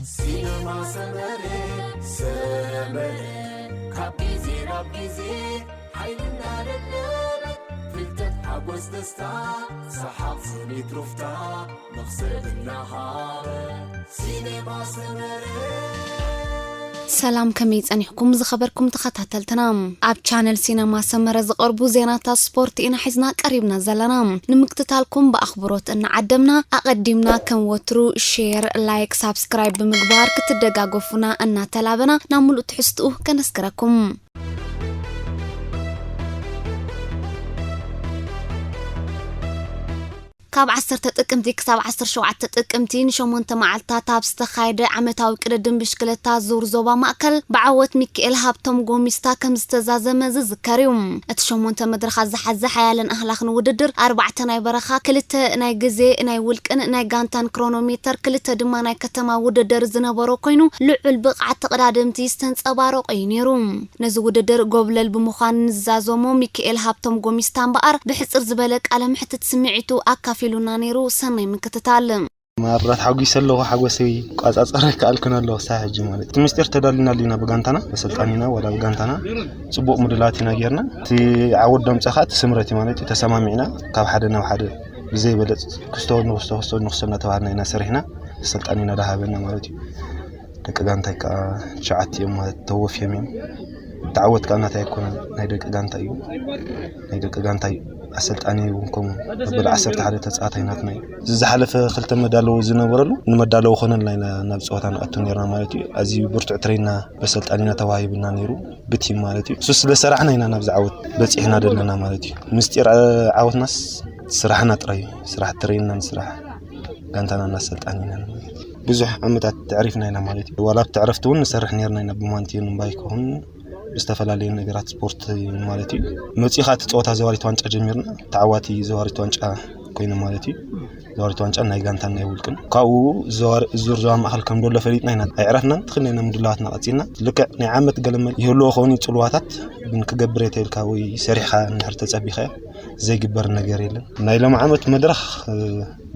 ሲነማ ሰመረ፣ ሰመረ፣ ካብ ግዜ ናብ ግዜ ሓይልና ደለበ፣ ፍልጠት፣ ሓጎስ፣ ደስታ፣ ሰሓቕ፣ ስኒት፣ ሩፍታ፣ መኽሰብ እናሃበ፣ ሲነማ ሰመረ። ሰላም፣ ከመይ ጸኒሕኩም ዝኸበርኩም ተኸታተልትና? ኣብ ቻነል ሲነማ ሰመረ ዝቐርቡ ዜናታት ስፖርት ኢና ሒዝና ቀሪብና ዘለና። ንምክትታልኩም ብኣኽብሮት እናዓደምና፣ ኣቐዲምና ከም ወትሩ ሼር፣ ላይክ፣ ሳብስክራይብ ብምግባር ክትደጋገፉና እናተላበና ናብ ሙሉእ ትሕዝትኡ ከነስክረኩም። ካብ ዓሰርተ ጥቅምቲ ክሳብ ዓሰርተ ሸውዓተ ጥቅምቲ ንሸሞንተ መዓልታት ኣብ ዝተኻየደ ዓመታዊ ቅድድም ብሽክለታ ዙር ዞባ ማእከል ብዓወት ሚካኤል ሃብቶም ጎሚስታ ከም ዝተዛዘመ ዝዝከር እዩ። እቲ ሸሞንተ መድረኻት ዝሓዘ ሓያለን ኣህላኽን ውድድር ኣርባዕተ ናይ በረኻ፣ ክልተ ናይ ግዜ ናይ ውልቅን ናይ ጋንታን ክሮኖሜተር፣ ክልተ ድማ ናይ ከተማ ውድድር ዝነበሮ ኮይኑ ልዑል ብቕዓት ተቐዳደምቲ ዝተንጸባረቆ እዩ ነይሩ። ነዚ ውድድር ጎብለል ብምዃን ንዛዘሞ ሚካኤል ሃብቶም ጎሚስታ እምበኣር ብሕጽር ዝበለ ቃለ መሕትት ስምዒቱ ኣካፊሉና ነይሩ። ሰናይ ምክትታል። ማራት ሓጒሰ ኣለኹ፣ ሓጎሰይ ቋጻጸር ኣይከኣልኩን ኣለኹ ክሳብ ሕጂ ማለት እዩ። እቲ ምስጢር ተዳሊና ኣሊና ብጋንታና፣ በሰልጣኒና ዋላ ብጋንታና ጽቡቕ ምድላዋት ኢና ጌርና። እቲ ዓወት ደምጸ ከዓ እቲ ስምረት እዩ ማለት እዩ። ተሰማሚዕና ካብ ሓደ ናብ ሓደ ብዘይበለጽ ክስቶ ንክስቶ ክስቶ ንክስቶ እናተባሃልና ኢና ሰሪሕና፣ ኣሰልጣኒና ዳሃበና ማለት እዩ። ደቂ ጋንታይ ከዓ ትሽዓተ እዮም ማለት ተወፍዮም እዮም። እቲ ዓወት ከዓ ናተይ ኣይኮነን፣ ናይ ደቂ ጋንታ እዩ። ናይ ደቂ ጋንታይ ኣሰልጣኒ እውን ከምኡ መበል ዓሰርተ ሓደ ተፃዋታይ ናትና እዩ። እዚ ዝሓለፈ ክልተ መዳለዊ ዝነበረሉ ንመዳለዊ ኮነልና ኢና ናብ ፀወታ ንኣቱ ነርና ማለት እዩ። ኣዝዩ ብርቱዕ ትሬና በሰልጣኒና ተዋሂብና ነይሩ፣ ብቲም ማለት እዩ። እሱ ስለ ሰራሕና ኢና ናብዚ ዓወት በፂሕና ዘለና ማለት እዩ። ምስጢር ዓወትናስ ስራሕና ጥራይ እዩ። ስራሕ ትሬንናን ስራሕ ጋንታና እናሰልጣን ኢና። ብዙሕ ዓመታት ተዕሪፍና ኢና ማለት እዩ። ዋላ ኣብቲ ዕረፍቲ እውን ንሰርሕ ነርና ኢና ብማንቲዮን ባይክ ይኹን ብዝተፈላለዩ ነገራት ስፖርት ማለት እዩ። መፂኻ እቲ ፀወታ ዘዋሪት ዋንጫ ጀሚርና፣ ተዓዋቲ ዘዋሪት ዋንጫ ኮይኑ ማለት እዩ። ዘዋሪት ዋንጫ ናይ ጋንታን ናይ ውልቅን ካብኡ ዙር ዞባ ማእኸል ከም ደሎ ፈሊጥና ኢና ኣይዕረፍናን። ትኽክለና ምድላዋትና ቀፂልና። ልክዕ ናይ ዓመት ገለመል ይህልዎ ከውን እዩ ፅልዋታት ግን ክገብር የተልካ ወይ ሰሪሕካ እንድሕር ተፀቢኸ ዘይግበር ነገር የለን። ናይ ሎም ዓመት መድረኽ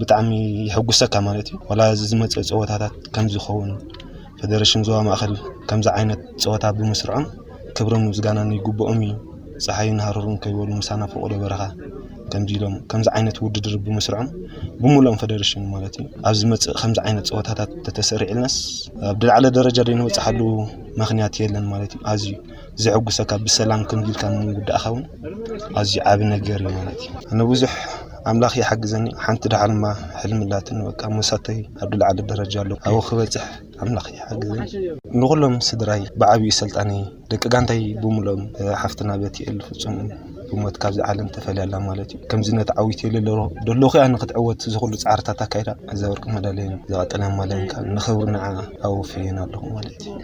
ብጣዕሚ ይሕጉሰካ ማለት እዩ። ዋላ እዚ ዝመፅእ ፀወታታት ከምዝኸውን ፈደረሽን ዞባ ማእኸል ከምዚ ዓይነት ፀወታ ብምስርዖም ክብርን ምስጋናን ይግብኦም እዩ። ፀሓይን ሃሩርን ከይበሉ ምሳና ፈቆዶ በረኻ ከምዚ ኢሎም ከምዚ ዓይነት ውድድር ብምስርዖም ብምሎም ፈደረሽን ማለት እዩ። ኣብ ዝመፅእ ከምዚ ዓይነት ፀወታታት ተተሰሪዕልናስ ኣብ ድላዕለ ደረጃ ደይንበፅሓሉ ምክንያት የለን ማለት እዩ። ኣዝዩ ዘሕጉሰካ ብሰላም ከምዚ ኢልካ ምውዳእካ እውን ኣዝዩ ዓቢ ነገር እዩ ማለት እዩ። ኣነ ብዙሕ ኣምላኽ ይሓግዘኒ። ሓንቲ ደሓልማ ሕልሚ ኣላትኒ በቃ መሳተይ ኣብ ድላዕለ ደረጃ ኣሎ ኣብኡ ክበፅሕ ኣምላኽ ይሓግዘኒ። ንኹሎም ስድራይ ብዓብዩ ሰልጣኒ ደቂ ጋንታይ ብምሎም ሓፍትና በቲኤል ፍጹም ብሞት ካብዚ ዓለም ተፈልያላ ማለት እዩ። ከምዚ ነቲ ዓዊት የለ ደለኹ እያ ንክትዕወት ዝኹሉ ፃዕርታት ኣካይዳ እዛ ወርቂ መዳልያ ዝቐጠልያ ማለንካ ንኽብሪ ንዓ ኣወፍየን ኣለኹ ማለት እዩ።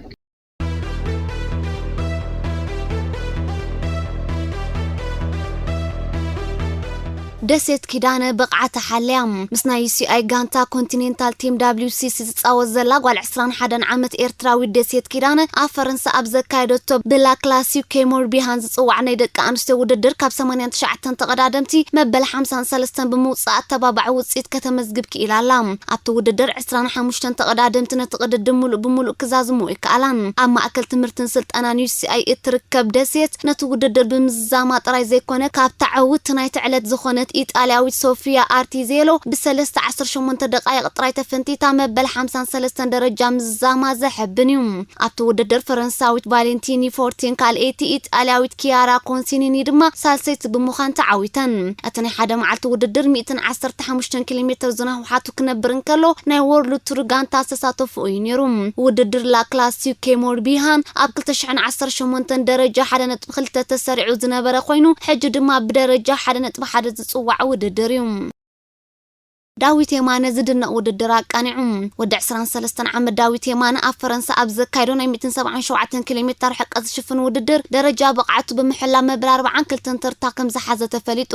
ደሴት ኪዳነ ብቕዓታ ሓልያ ምስ ናይ ዩሲኣይ ጋንታ ኮንቲኔንታል ቲም ዳብሊው ሲ ሲ ዝፃወት ዘላ ጓል ዕስራን ሓደን ዓመት ኤርትራዊት ደሴት ኪዳነ ኣብ ፈረንሳ ኣብ ዘካየደቶ ብላ ክላሲክ ኬሞር ቢሃን ዝፅዋዕ ናይ ደቂ ኣንስትዮ ውድድር ካብ ሰማንያን ትሽዓተን ተቐዳደምቲ መበል ሓምሳን ሰለስተን ብምውፃእ ኣተባባዒ ውፅኢት ከተመዝግብ ክኢላ ኣላ። ኣብቲ ውድድር ዕስራን ሓሙሽተን ተቐዳደምቲ ነቲ ቅድድም ሙሉእ ብሙሉእ ክዛዝሙ ኣይከኣላን። ኣብ ማእከል ትምህርትን ስልጠናን ዩሲኣይ እትርከብ ደሴት ነቲ ውድድር ብምዝዛማ ጥራይ ዘይኮነ ካብታ ዕውቲ ናይቲ ዕለት ዝኾነት ኢጣልያዊት ሶፊያ ኣርቲዜሎ ብሰለስተ ዓሰርተ ሸሞንተ ደቃይቕ ጥራይ ተፈንቲታ መበል ሓምሳን ሰለስተን ደረጃ ምዝዛማ ዘሐብን እዩ። ኣብቲ ውድድር ፈረንሳዊት ቫሌንቲኒ ፎርቲን ካልኣይቲ፣ ኢጣልያዊት ኪያራ ኮንሲኒኒ ድማ ሳልሰይቲ ብምዃን ተዓዊተን። እቲ ናይ ሓደ መዓልቲ ውድድር ሚእትን ዓሰርተ ሓሙሽተን ኪሎ ሜትር ዝናህውሓቱ ክነብር እንከሎ ናይ ወርልድ ቱር ጋንታ ዝተሳተፍኡ እዩ ነይሩ። ውድድር ላ ክላሲክ ኬሞር ቢሃን ኣብ ክልተ ሽሕን ዓሰርተ ሸሞንተን ደረጃ ሓደ ነጥቢ ክልተ ተሰሪዑ ዝነበረ ኮይኑ ሕጂ ድማ ብደረጃ ሓደ ነጥቢ ሓደ ዝፅዋዕ ውድድር እዩ። ዳዊት የማነ ዝድነቕ ውድድር ኣቃኒዑ። ወዲ ዕስራን ሰለስተን ዓመት ዳዊት የማነ ኣብ ፈረንሳ ኣብ ዘካየዶ ናይ ሚእትን ሰብዓን ሸውዓተን ኪሎ ሜትር ርሕቀት ዝሽፍን ውድድር ደረጃ ብቕዓቱ ብምሕላው መበል ኣርብዓን ክልተን ተርታ ከም ዝሓዘ ተፈሊጡ።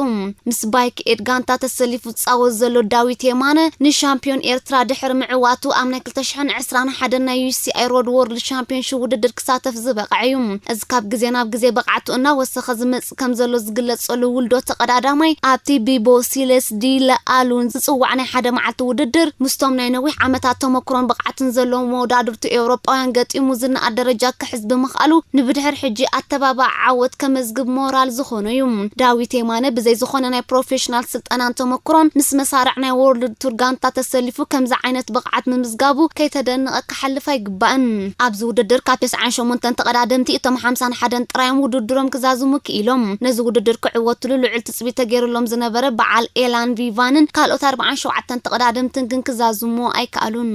ምስ ባይክ ኤድ ጋንታ ተሰሊፉ ዝፃወት ዘሎ ዳዊት የማነ ንሻምፒዮን ኤርትራ ድሕሪ ምዕዋቱ ኣብ ናይ ክልተ ሽሕን ዕስራን ሓደን ናይ ዩሲኣይ ሮድ ወርልድ ሻምፒዮንሺፕ ውድድር ክሳተፍ ዝበቕዐ እዩ። እዚ ካብ ግዜ ናብ ግዜ ብቕዓቱ እናወሰኸ ዝመጽእ ከም ዘሎ ዝግለጸሉ ውልዶ ተቐዳዳማይ ኣብቲ ቢቦ ሲለስ ዲ ለኣሉን ዝጽዋዕ ኣብ ናይ ሓደ መዓልቲ ውድድር ምስቶም ናይ ነዊሕ ዓመታት ተመክሮን ብቕዓትን ዘለዎም መወዳድርቱ ኤውሮጳውያን ገጢሙ ዝነኣድ ደረጃ ክሕዝ ብምኽኣሉ፣ ንብድሕር ሕጂ ኣተባባዒ ዓወት ከመዝግብ ሞራል ዝኾኖ እዩ። ዳዊት የማነ ብዘይ ዝኾነ ናይ ፕሮፌሽናል ስልጠናን ተመክሮን ምስ መሳርዕ ናይ ወርልድ ቱር ጋንታ ተሰሊፉ ከምዚ ዓይነት ብቕዓት ምምዝጋቡ ከይተደነቐ ክሓልፍ ኣይግባእን። ኣብዚ ውድድር ካብ ተስዓን ሸሞንተን ተቐዳደምቲ እቶም ሓምሳን ሓደን ጥራዮም ውድድሮም ክዛዝሙ ክኢሎም። ነዚ ውድድር ክዕወትሉ ልዑል ትጽቢት ተገይሩሎም ዝነበረ በዓል ኤላን ቪቫንን ካልኦት ኣርባዓን ሸውዓተን ተቐዳደምትን ግን ክዛዝሙ ኣይከኣሉን።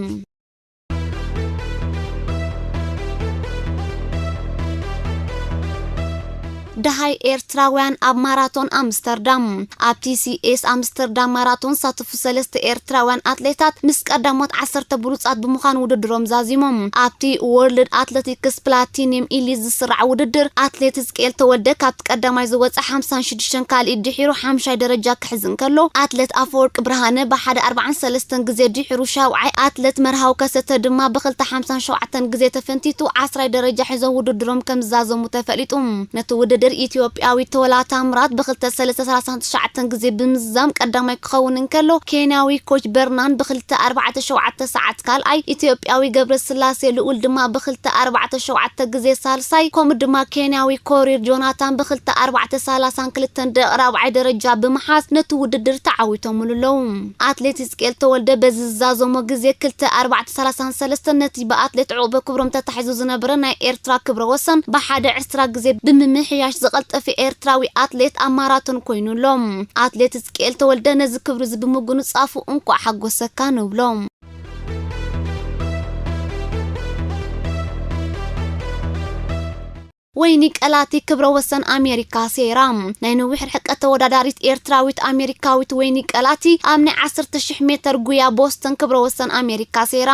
ደሃይ ኤርትራውያን ኣብ ማራቶን ኣምስተርዳም። ኣብቲ ሲኤስ ኣምስተርዳም ማራቶን ዝሳተፉ ሰለስተ ኤርትራውያን ኣትሌታት ምስ ቀዳሞት ዓሰርተ ብሉጻት ብምዃን ውድድሮም ዛዚሞም። ኣብቲ ወርልድ ኣትሌቲክስ ፕላቲኒየም ኢሊት ዝስራዕ ውድድር ኣትሌት ህዝቅኤል ተወልደ ካብቲ ቀዳማይ ዝወጸ ሓምሳን ሽዱሽተን ካልኢት ድሒሩ ሓምሻይ ደረጃ ክሕዝ እንከሎ፣ ኣትሌት ኣፈወርቂ ብርሃነ ብሓደ ኣርባዓን ሰለስተን ግዜ ድሒሩ ሻውዓይ፣ ኣትሌት መርሃው ከሰተ ድማ ብኽልተ ሓምሳን ሸውዓተን ግዜ ተፈንቲቱ ዓስራይ ደረጃ ሒዞም ውድድሮም ከም ዝዛዘሙ ተፈሊጡ። ነቲ ውድድር ኢትዮጵያዊ ተወላ ታምራት ብኽልተ ሰለስተ ሰላሳን ትሽዓተን ግዜ ብምዝዛም ቀዳማይ ክኸውን እንከሎ፣ ኬንያዊ ኮች በርናን ብኽልተ ኣርባዕተ ሸውዓተ ሰዓት ካልኣይ፣ ኢትዮጵያዊ ገብረስላሴ ልኡል ድማ ብኽልተ ኣርባዕተ ሸውዓተ ግዜ ሳልሳይ፣ ከምኡ ድማ ኬንያዊ ኮሪር ጆናታን ብኽልተ ኣርባዕተ ሰላሳን ክልተን ደቂቕ ራብዓይ ደረጃ ብምሓዝ ነቲ ውድድር ተዓዊቶምሉ ኣለዉ። ኣትሌት ህዝቅኤል ተወልደ በዚ ዝዛዘሞ ግዜ ክልተ ኣርባዕተ ሰላሳን ሰለስተን ነቲ ብኣትሌት ዑቕበ ክብሮም ተታሒዙ ዝነበረ ናይ ኤርትራ ክብረ ወሰን ብሓደ ዕስራ ግዜ ብምምሕያሽ ዝቐልጠፈ ኤርትራዊ ኣትሌት ኣብ ማራቶን ኮይኑ ኣሎ። ኣትሌት ህዝቅኤል ተወልደ ነዚ ክብሪ እዚ ብምጉንጻፉ እንቋዕ ሓጎሰካ ንብሎ። ወይኒ ቀላቲ ክብረ ወሰን ኣሜሪካ ሴራ። ናይ ነዊሕ ርሕቀት ተወዳዳሪት ኤርትራዊት ኣሜሪካዊት ወይኒ ቀላቲ ኣብ ናይ ዓሰርተ ሽሕ ሜተር ጉያ ቦስተን ክብረ ወሰን ኣሜሪካ ሴራ።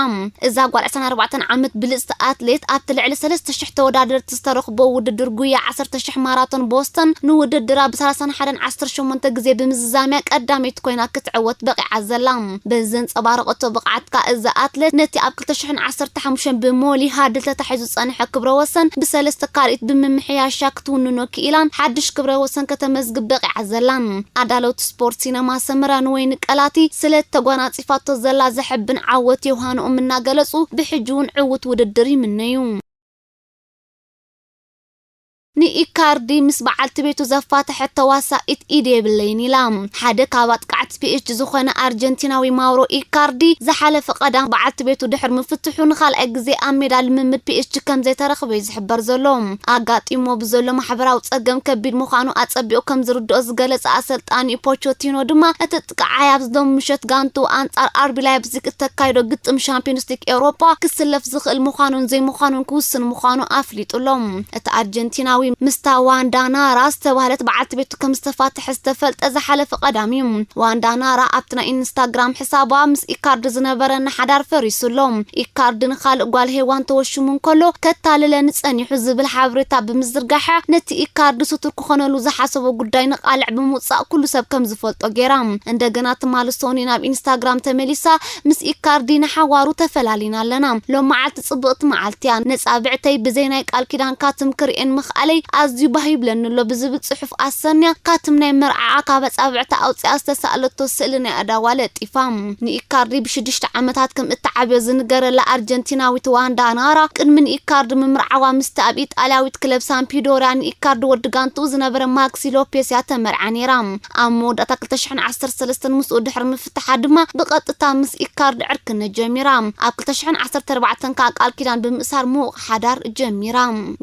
እዛ ጓል ዕስራን ኣርባዕተን ዓመት ብልጽቲ ኣትሌት ኣብቲ ልዕሊ ሰለስተ ሽሕ ተወዳደርቲ ዝተረኽቦ ውድድር ጉያ ዓሰርተ ሽሕ ማራቶን ቦስተን ንውድድራ ብ ሰላሳን ሓደን ዓሰርተ ሸሞንተ ግዜ ብምዝዛምያ ቀዳመይቲ ኮይና ክትዕወት በቒዓ ዘላ። በዘንጸባረቐቶ ብቕዓት ከኣ እዛ ኣትሌት ነቲ ኣብ ክልተ ሽሕን ዓሰርተ ሓሙሽተን ብሞሊ ሃድል ተታሒዙ ዝጸንሐ ክብረ ወሰን ብሰለስተ ካልኢት ብምምሕያሻ ክትውንኖ ክኢላን ሓድሽ ክብረ ወሰን ከተመዝግብ በቒዓ ዘላን። ኣዳለውቲ ስፖርት ሲነማ ሰመራ ንወይኒ ቀላቲ ስለ ተጓናጺፋቶ ዘላ ዘሐብን ዓወት የውሃንኦም እናገለጹ ብሕጂ እውን ዕዉት ውድድር ይምነዩ። ንኢካርዲ ምስ በዓልቲ ቤቱ ዘፋተሐት ተዋሳኢት ኢድ የብለይን ኢላ። ሓደ ካብ ኣጥቃዕቲ ፒኤስጂ ዝኾነ ኣርጀንቲናዊ ማውሮ ኢካርዲ ዝሓለፈ ቀዳም በዓልቲ ቤቱ ድሕሪ ምፍትሑ ንኻልኣይ ግዜ ኣብ ሜዳ ልምምድ ፒኤስጂ ከም ዘይተረኽበ እዩ ዝሕበር ዘሎ። ኣጋጢሞ ብዘሎ ማሕበራዊ ጸገም ከቢድ ምዃኑ ኣጸቢቑ ከም ዝርድኦ ዝገለጸ ኣሰልጣኒኡ ፖቾቲኖ ድማ እቲ ጥቃዓይ ኣብ ዝደሙ ምሸት ጋንቱ ኣንጻር ኣርቢ ላይፕዚግ እተካይዶ ግጥም ሻምፒዮንስ ሊግ ኤውሮጳ ክስለፍ ዝኽእል ምዃኑን ዘይምዃኑን ክውስን ምዃኑ ኣፍሊጡ ኣሎ። እቲ ኣርጀንቲናዊ ምስታ ዋንዳ ናራ ዝተባህለት በዓልቲ ቤቱ ከም ዝተፋትሐ ዝተፈልጠ ዝሓለፈ ቀዳም እዩ። ዋንዳ ናራ ኣብቲ ናይ ኢንስታግራም ሕሳቧ ምስ ኢካርዲ ዝነበረና ሓዳር ፈሪሱ ኣሎ። ኢካርዲ ንኻልእ ጓል ሄዋን ተወሽሙ እንከሎ ከታልለኒ ጸኒሑ ዝብል ሓበሬታ ብምዝርጋሐ ነቲ ኢካርዲ ስቱር ክኾነሉ ዝሓሰቦ ጉዳይ ንቓልዕ ብምውጻእ ኩሉ ሰብ ከም ዝፈልጦ ገይራ። እንደገና ትማሊ ሶኒ ናብ ኢንስታግራም ተመሊሳ ምስ ኢካርዲ ንሓዋሩ ተፈላሊና ኣለና። ሎም መዓልቲ ጽብቕቲ መዓልቲ እያ። ነጻብዕተይ ብዘይ ናይ ቃል ኪዳን ካትም ክርእየን ምኽኣለይ ኣዝዩ ባህ ይብለኒ ኣሎ ብዝብል ጽሑፍ ኣሰንያ ካትም ናይ መርዓኣ ካብ ኣጻብዕታ ኣውጺኣ ዝተሳእለቶ ስእሊ ናይ ኣእዳዋ ለጢፋ። ንኢካርዲ ብሽዱሽተ ዓመታት ከም እተዓብዮ ዝንገረላ ኣርጀንቲናዊት ዋንዳ ናራ ቅድሚ ንኢካርዲ ምምርዓዋ ምስቲ ኣብ ኢጣልያዊት ክለብ ሳምፒዶርያ ንኢካርዲ ወዲ ጋንትኡ ዝነበረ ማክሲ ሎፔስ እያ ተመርዓ ነይራ። ኣብ መወዳእታ ክልተ ሽሕን ዓሰርተ ሰለስተን ምስኡ ድሕሪ ምፍትሓ ድማ ብቐጥታ ምስ ኢካርዲ ዕርክነት ጀሚራ። ኣብ ክልተ ሽሕን ዓሰርተ ኣርባዕተን ከኣ ቃል ኪዳን ብምእሳር ምዉቕ ሓዳር ጀሚራ።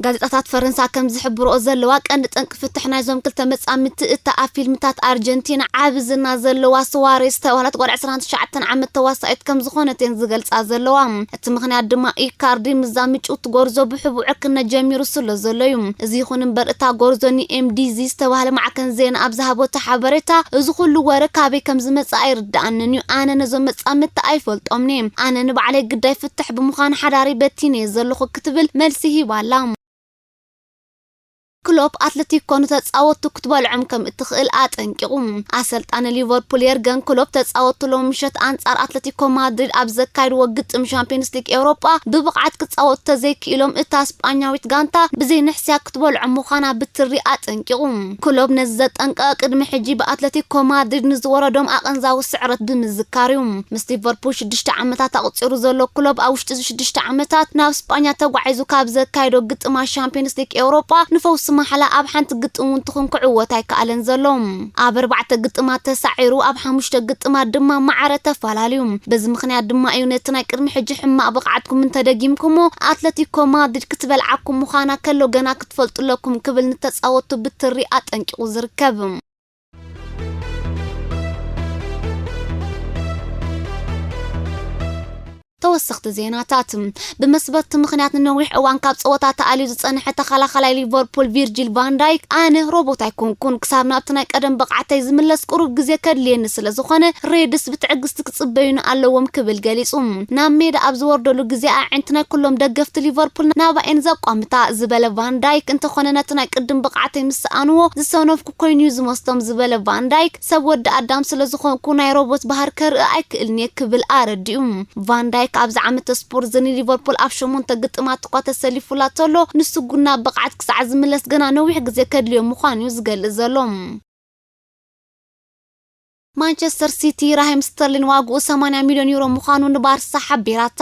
ጋዜጣታት ፈረንሳ ከም ዝሕብርኦ ዘለዋ ቀንዲ ጠንቂ ፍትሕ ናይዞም ክልተ መጻምድቲ እታ ኣብ ፊልምታት ኣርጀንቲና ዓቢ ዝና ዘለዋ ስዋሬዝ ዝተባህለት ጓል ዕስራን ትሽዓተን ዓመት ተዋሳኢት ከም ዝኾነት እየን ዝገልጻ ዘለዋ። እቲ ምኽንያት ድማ ኢካርዲ ምስዛ ምጭውቲ ጎርዞ ብሕቡእ ዕርክነት ጀሚሩ ስለ ዘሎ እዩ። እዚ ይኹን እምበር እታ ጎርዞ ንኤምዲዚ ዝተባህለ ማዕከን ዜና ኣብ ዝሃበቶ ሓበሬታ እዚ ኩሉ ወረ ካበይ ከም ዝመጽእ ኣይርድኣንን እዩ። ኣነ ነዞም መጻምድቲ ኣይፈልጦምን እየ። ኣነ ንባዕለይ ግዳይ ፍትሕ ብምዃን ሓዳረይ በቲነ እየ ዘለኹ ክትብል መልሲ ሂባ ኣላ። ክሎፕ ኣትለቲኮ ንተጻወቱ ክትበልዖም ከም እትኽእል ኣጠንቂቑ። ኣሰልጣኒ ሊቨርፑል የርገን ክሎፕ ተጻወቱ ሎም ምሸት ኣንጻር ኣትለቲኮ ማድሪድ ኣብ ዘካይድዎ ግጥም ሻምፒዮንስ ሊግ ኤውሮጳ ብብቕዓት ክጻወቱ ተዘይክኢሎም እታ ስጳኛዊት ጋንታ ብዘይንሕስያ ክትበልዖም ምዃና ብትሪ ኣጠንቂቑ። ክሎፕ ነዚ ዘጠንቀቐ ቅድሚ ሕጂ ብኣትለቲኮ ማድሪድ ንዝወረዶም ኣቐንዛዊ ስዕረት ብምዝካር እዩ። ምስ ሊቨርፑል ሽዱሽተ ዓመታት ኣቑጺሩ ዘሎ ክሎፕ ኣብ ውሽጢ እዚ ሽዱሽተ ዓመታት ናብ ስጳኛ ተጓዒዙ ካብ ዘካየዶ ግጥማት ሻምፒዮንስ ሊግ ኤውሮጳ ንፈውሲ ማሕላ ኣብ ሓንቲ ግጥም እውን ትኹን ክዕወት ኣይከኣለን ዘሎ። ኣብ ኣርባዕተ ግጥማት ተሳዒሩ ኣብ ሓሙሽተ ግጥማት ድማ ማዕረ ተፈላለዩ። በዚ ምኽንያት ድማ እዩ ነቲ ናይ ቅድሚ ሕጂ ሕማቕ ብቕዓትኩም እንተደጊምኩሞ ኣትለቲኮ ማድሪድ ክትበልዓኩም ምዃና ከሎ ገና ክትፈልጡ ኣለኩም ክብል ንተጻወቱ ብትሪ ኣጠንቂቑ ዝርከብ። ተወሰኽቲ ዜናታት። ብመስበርቲ ምኽንያት ንነዊሕ እዋን ካብ ጸወታ ተኣልዩ ዝጸንሐ ተኸላኻላይ ሊቨርፑል ቪርጂል ቫን ዳይክ፣ ኣነ ሮቦት ኣይኮንኩን፣ ክሳብ ናብቲ ናይ ቀደም ብቕዓተይ ዝምለስ ቁሩብ ግዜ ከድልየኒ ስለ ዝኾነ ሬድስ ብትዕግስቲ ክጽበዩኒ ኣለዎም ክብል ገሊጹ። ናብ ሜዳ ኣብ ዝወርደሉ ግዜ ኣዒንቲ ናይ ኩሎም ደገፍቲ ሊቨርፑል ናባኤን ዘቋምታ ዝበለ ቫን ዳይክ፣ እንተኾነ ነቲ ናይ ቅድም ብቕዓተይ ምስ ሰኣንዎ ዝሰነፍኩ ኮይኑ እዩ ዝመስሎም ዝበለ ቫን ዳይክ፣ ሰብ ወዲ ኣዳም ስለ ዝኾንኩ ናይ ሮቦት ባህር ከርኢ ኣይክእልን እየ ክብል ኣረዲኡ። ቫን ዳይክ ኣብዚ ዓመተ ስፖርት እዚ ንሊቨርፑል ኣብ ሸሞንተ ግጥማት እኳ ተሰሊፉላ ተሎ፣ ንሱ ግን ናብ ብቕዓት ክሳዕ ዝምለስ ገና ነዊሕ ግዜ ከድልዮ ምዃኑ እዩ ዝገልጽ ዘሎ። ማንቸስተር ሲቲ ራሂም ስተርሊን ዋግኡ ሰማንያ ሚልዮን ዩሮ ምዃኑ ንባርሳ ሓቢራታ።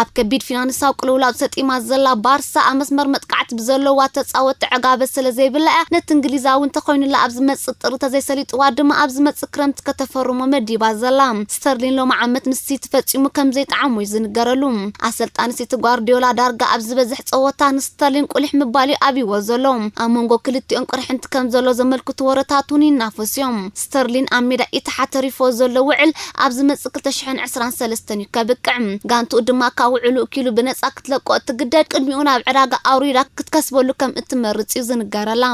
ኣብ ከቢድ ፊናንሳዊ ቅልውላው ሰጢማ ዘላ ባርሳ ኣብ መስመር መጥቃዕቲ ብዘለዋ ተጻወቲ ዕጋበት ስለ ዘይብላ እያ ነቲ እንግሊዛዊ እንተኾይኑላ ኣብ ዝመጽእ ጥሪ ተዘይሰሊጥዋ ድማ ኣብ ዝመጽእ ክረምቲ ከተፈርሞ መዲባ ዘላ። ስተርሊን ሎሚ ዓመት ምስ ሲቲ ፈጺሙ ከም ዘይጠዓሞ እዩ ዝንገረሉ። ኣሰልጣኒ ሲቲ ጓርዲዮላ ዳርጋ ኣብ ዝበዝሕ ጸወታ ንስተርሊን ቁሊሕ ምባል እዩ ኣብይዎ ዘሎ። ኣብ መንጎ ክልቲኦም ቅርሕንቲ ከም ዘሎ ዘመልክቱ ወረታት እውን ይናፈሱ እዮም። ስተርሊን ኣብ ሜዳ ኢትሓድ ተሪፎ ዘሎ ውዕል ኣብ ዝመጽእ ክልተ ሽሕን ዕስራን ሰለስተን እዩ ከብቅዕ። ጋንትኡ ድማ ካብ ውዕሉ እኪሉ ብነጻ ክትለቆ እትግደድ፣ ቅድሚኡ ናብ ዕዳጋ ኣውሪዳ ክትከስበሉ ከም እትመርጽ እዩ ዝንገረላ።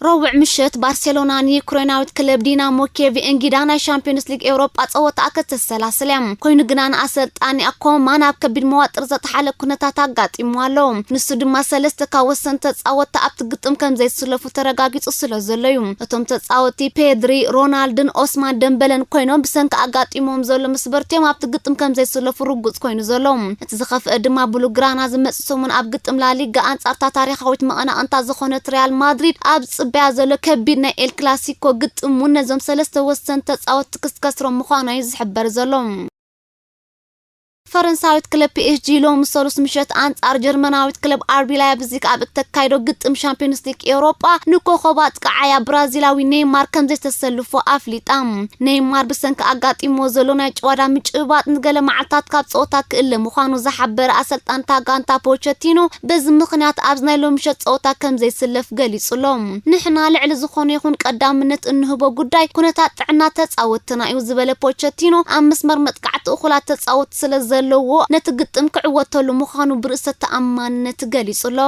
ረቡዕ ምሸት ባርሴሎና ንዩክሬናዊት ክለብ ዲናሞ ኬቭ እንግዳ ናይ ሻምፒዮንስ ሊግ ኤውሮጳ ጸወታኣ ከተሰላስል እያ። ኮይኑ ግና ንኣሰልጣኒኣ ኮማን ኣብ ከቢድ መዋጥር ዘጥሓለ ኩነታት ኣጋጢምዋ ኣሎ። ንሱ ድማ ሰለስተ ካብ ወሰንቲ ተጻወትቲ ኣብቲ ግጥም ከም ዘይስለፉ ተረጋጊጹ ስለ ዘሎ እዩ። እቶም ተጻወትቲ ፔድሪ፣ ሮናልድን ኦስማን ደምበለን ኮይኖም ብሰንኪ ኣጋጢሞም ዘሎ መስበርቲ እዮም ኣብቲ ግጥም ከም ዘይስለፉ ርጉጽ ኮይኑ ዘሎ። እቲ ዝኸፍአ ድማ ብሉግራና ዝመጽእ ሰሙን ኣብ ግጥም ላሊጋ ኣንጻርታ ታሪኻዊት መቐናቕንታ ዝኾነት ሪያል ማድሪድ ኣብ ዝጽበያ ዘሎ ከቢድ ናይ ኤል ክላሲኮ ግጥም እውን ነዞም ሰለስተ ወሰንቲ ተጻወትቲ ክትከስሮም ምዃና እዩ ዝሕበር ዘሎ። ፈረንሳዊት ክለብ ፒ ኤስ ጂ ሎሚ ሰሉስ ምሸት ኣንጻር ጀርመናዊት ክለብ ኣርቢ ላይፕዚግ ኣብ እተካይዶ ግጥም ሻምፒዮንስ ሊግ ኤውሮጳ ንኮኸብ ኣጥቃዓያ ብራዚላዊ ኔይማር ከም ዘይተሰልፎ ኣፍሊጣ። ኔይማር ብሰንኪ ኣጋጢሞ ዘሎ ናይ ጭዋዳ ምጭብባጥ ንገለ መዓልታት ካብ ጸወታ ክእለ ምዃኑ ዝሓበረ ኣሰልጣንታ ጋንታ ፖቸቲኖ በዚ ምኽንያት ኣብዚ ናይ ሎሚ ምሸት ጸወታ ከም ዘይስለፍ ገሊጹ ኣሎ። ንሕና ልዕሊ ዝኾነ ይኹን ቀዳምነት እንህቦ ጉዳይ ኩነታት ጥዕና ተጻወትና እዩ ዝበለ ፖቸቲኖ ኣብ መስመር መጥቃዕቲ እኹላት ተጻወት ስለ ዘለዎ ነቲ ግጥም ክዕወተሉ ምዃኑ ብርእሰ ተኣማንነት ገሊጹ ኣሎ።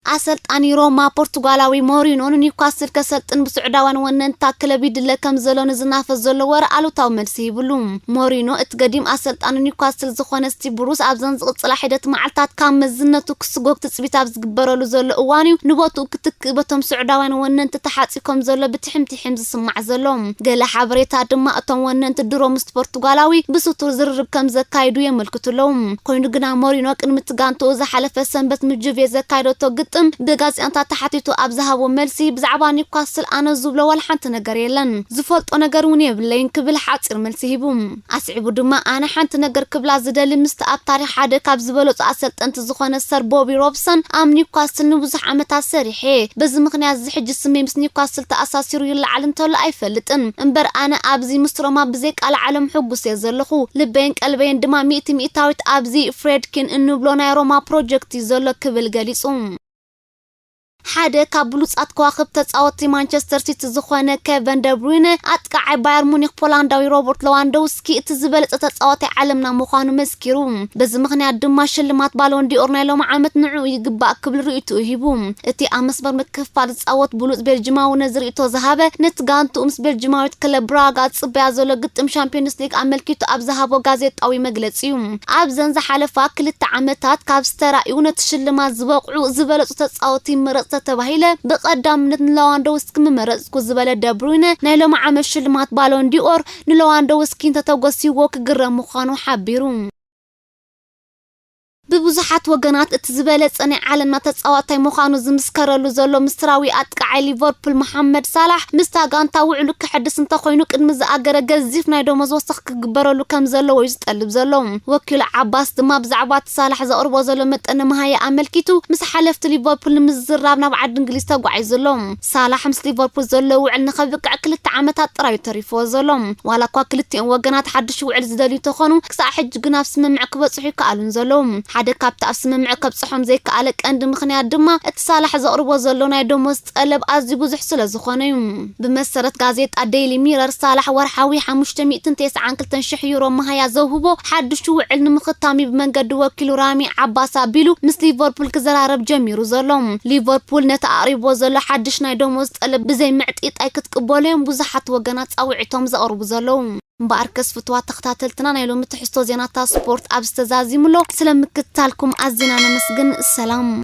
ኣሰልጣኒ ሮማ ፖርቱጋላዊ ሞሪኖ ንኒውካስል ከሰልጥን ብስዑዳውያን ወነንታ ክለብ ይድለ ከም ዘሎ ንዝናፈስ ዘሎ ወረ ኣሉታዊ መልሲ ሂብሉ። ሞሪኖ እቲ ገዲም ኣሰልጣኒ ኒውካስል ዝኾነ ስቲቭ ብሩስ ኣብዘን ዝቕጽላ ሒደት መዓልታት ካብ መዝነቱ ክስጎግ ትጽቢት ኣብ ዝግበረሉ ዘሎ እዋን እዩ ንቦትኡ ክትክእ በቶም ስዑዳውያን ወነንቲ ተሓጽዩ ከም ዘሎ ብትሕም ትሕም ዝስማዕ ዘሎ። ገለ ሓበሬታ ድማ እቶም ወነንቲ ድሮ ምስ ፖርቱጋላዊ ብስቱር ዝርርብ ከም ዘካይዱ የመልክቱ ኣለዉ። ኮይኑ ግና ሞሪኖ ቅድሚ እቲ ጋንትኡ ዝሓለፈ ሰንበት ምስ ጁቬ ዘካየደቶ ግጥም ብጋዜጠኛታት ተሓቲቱ ኣብ ዝሃቦ መልሲ ብዛዕባ ኒውካስል ኣነ ዝብሎ ዋላ ሓንቲ ነገር የለን፣ ዝፈልጦ ነገር እውን የብለይን ክብል ሓጺር መልሲ ሂቡ። ኣስዒቡ ድማ ኣነ ሓንቲ ነገር ክብላ ዝደሊ ምስቲ ኣብ ታሪኽ ሓደ ካብ ዝበለጹ ኣሰልጠንቲ ዝኾነ ሰር ቦቢ ሮብሰን ኣብ ኒውካስል ንብዙሕ ዓመታት ሰሪሐ፣ በዚ ምኽንያት እዚ ሕጂ ስመይ ምስ ኒውካስል ተኣሳሲሩ ይለዓል እንተሎ ኣይፈልጥን። እምበር ኣነ ኣብዚ ምስ ሮማ ብዘይ ቃል ዓለም ሕጉስ እየ ዘለኹ። ልበይን ቀልበይን ድማ ሚእቲ ሚእታዊት ኣብዚ ፍሬድኪን እንብሎ ናይ ሮማ ፕሮጀክት እዩ ዘሎ ክብል ገሊጹ። ሓደ ካብ ብሉጻት ከዋኽብቲ ተጻወትቲ ማንቸስተር ሲቲ ዝኾነ ኬቨን ደብሩይነ፣ ኣጥቃዓይ ባየር ሙኒክ ፖላንዳዊ ሮበርት ለዋንዶውስኪ እቲ ዝበለጸ ተጻዋታይ ዓለምና ምዃኑ መስኪሩ። በዚ ምኽንያት ድማ ሽልማት ባሎን ዲኦር ናይ ሎሚ ዓመት ንዕኡ ይግባእ ክብል ርእይትኡ ሂቡ። እቲ ኣብ መስመር ምክፍፋል ዝጻወት ብሉጽ ቤልጅማዊ ነዚ ርእይቶ ዝሃበ፣ ነቲ ጋንትኡ ምስ ቤልጅማዊት ክለብ ብራጋ ዝጽበያ ዘሎ ግጥም ሻምፒዮንስ ሊግ ኣመልኪቱ ኣብ ዝሃቦ ጋዜጣዊ መግለጺ እዩ። ኣብዘን ዝሓለፋ ክልተ ዓመታት ካብ ዝተራእዩ ነቲ ሽልማት ዝበቕዑ ዝበለጹ ተጻወቲ ይመረጽ ተተባሂለ፣ ብቐዳምነት ንለዋንዶውስኪ ምመረጽኩ ዝበለ ደብሩይነ፣ ናይ ሎሚ ዓመት ሽልማት ባሎን ዲኦር ንለዋንዶውስኪ እንተተጎሲዎ ክግረም ምዃኑ ሓቢሩ። ብብዙሓት ወገናት እቲ ዝበለጸ ናይ ዓለምና ተጻዋታይ ምዃኑ ዝምስከረሉ ዘሎ ምስራዊ ኣጥቃዓይ ሊቨርፑል መሓመድ ሳላሕ፣ ምስታ ጋንታ ውዕሉ ክሕድስ እንተኾይኑ ቅድሚ ዝኣገረ ገዚፍ ናይ ደሞዝ ወሰኽ ክግበረሉ ከም ዘለዎ እዩ ዝጠልብ ዘሎ። ወኪሉ ዓባስ ድማ ብዛዕባ እቲ ሳላሕ ዘቕርቦ ዘሎ መጠን መሃያ ኣመልኪቱ፣ ምስ ሓለፍቲ ሊቨርፑል ንምዝራብ ናብ ዓዲ እንግሊዝ ተጓዒዙ ኣሎ። ሳላሕ ምስ ሊቨርፑል ዘሎ ውዕል ንኸብቅዕ ክልተ ዓመታት ጥራዩ ተሪፍዎ ዘሎ። ዋላ እኳ ክልቲኦም ወገናት ሓድሽ ውዕል ዝደልዩ ተኾኑ፣ ክሳዕ ሕጂ ግን ኣብ ስምምዕ ክበጽሑ ይከኣሉን ዘለዉ። ሓደ ካብቲ ኣብ ስምምዕ ከብጽሖም ዘይከኣለ ቀንዲ ምኽንያት ድማ እቲ ሳላሕ ዘቕርቦ ዘሎ ናይ ደሞዝ ጠለብ ኣዝዩ ብዙሕ ስለ ዝኾነ እዩ። ብመሰረት ጋዜጣ ዴይሊ ሚረር፣ ሳላሕ ወርሓዊ ሓሙሽተ ሚእትን ተስዓን ክልተን ሽሕ ዩሮ መሃያ ዘውህቦ ሓድሽ ውዕል ንምኽታም እዩ ብመንገዲ ወኪሉ ራሚ ዓባስ ኣቢሉ ምስ ሊቨርፑል ክዘራረብ ጀሚሩ ዘሎ። ሊቨርፑል ነቲ ኣቕሪብዎ ዘሎ ሓድሽ ናይ ደሞዝ ጠለብ ብዘይ ምዕጢጣይ ክትቅበሎ እዮም ብዙሓት ወገናት ጻውዒቶም ዘቕርቡ ዘለዉ። እምበኣርከስ ፍቱዋት ተኸታተልትና፣ ናይ ሎሚ ትሕዝቶ ዜናታት ስፖርት ኣብ ዝተዛዚሙሎ፣ ስለ ምክትታልኩም ኣዚና ነመስግን። ሰላም።